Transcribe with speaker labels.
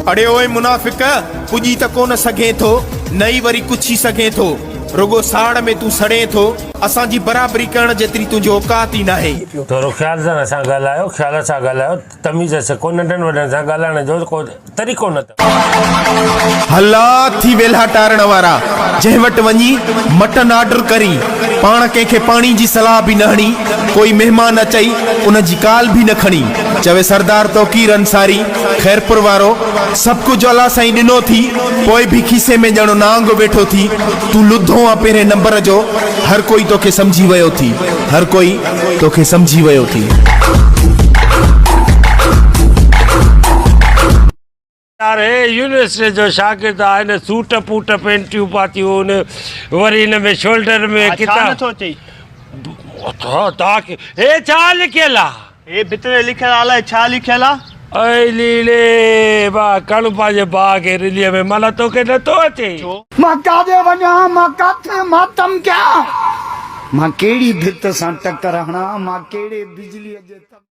Speaker 1: اڙي اوئي منافق! پڄي ته ڪونه سگهين ٿو، نه ئي وري ڪڇي سگهين ٿو. رڳو ساڙ ۾ تون سڙين ٿو. اسان جي برابري ڪرڻ جيتري تنهنجي اوقات ئي ناهي.
Speaker 2: ٿورو خيال سان سان ڳالهايو، خيال سان ڳالهايو، تميز سکو، ننڍن وڏن سان ڳالهائڻ جو ڪو طريقو نه اٿو.
Speaker 1: هلا ٿي ويلها ٽارڻ وارا، جنهن وٽ وڃي مٽن آرڊر ڪرين، پاڻ ڪنهن کي پاڻي جي صلاح به نه هڻي، ڪوئي مهمان اچئي ان جي ڪال به نه کڻي، چوي سردار توقير انصاري خيرپور وارو، سڀ ڪجهه الله سائين ڏنو ٿي، پوء به کيسي ۾ ڄڻ نانگ ويٺو ٿي، تون لڌو آن پهرين نمبر جو، هر ڪوئي توکي سمجهي ويو ٿي، هر ڪوئي توکي سمجهي ويو ٿي.
Speaker 2: يار هي يونيورسٽي جو شاگرد آ هن سوٽ پوٽ پينٽيون پاتيون هن وري هن ۾ شولڊر ۾
Speaker 3: ڇا
Speaker 2: ڪتاب
Speaker 3: نٿو چئي؟
Speaker 2: تاڪ هي ڇا لکيل آ؟
Speaker 3: هي ڀت تي لکيل آ الائي ڇا لکيل آ؟
Speaker 2: اي ليڙي با کڻ پنهنجي ڀاء کي رليء ۾ معنيٰ توکي نٿو اچي.
Speaker 3: ڇو؟
Speaker 4: مان ڪاڏي وڃان، مان ڪاٿي ماتم ڪيان، مان ڪهڙي ڀت سان ٽڪر هڻان، مان ڪهڙي بجليء جي ٿنڀي.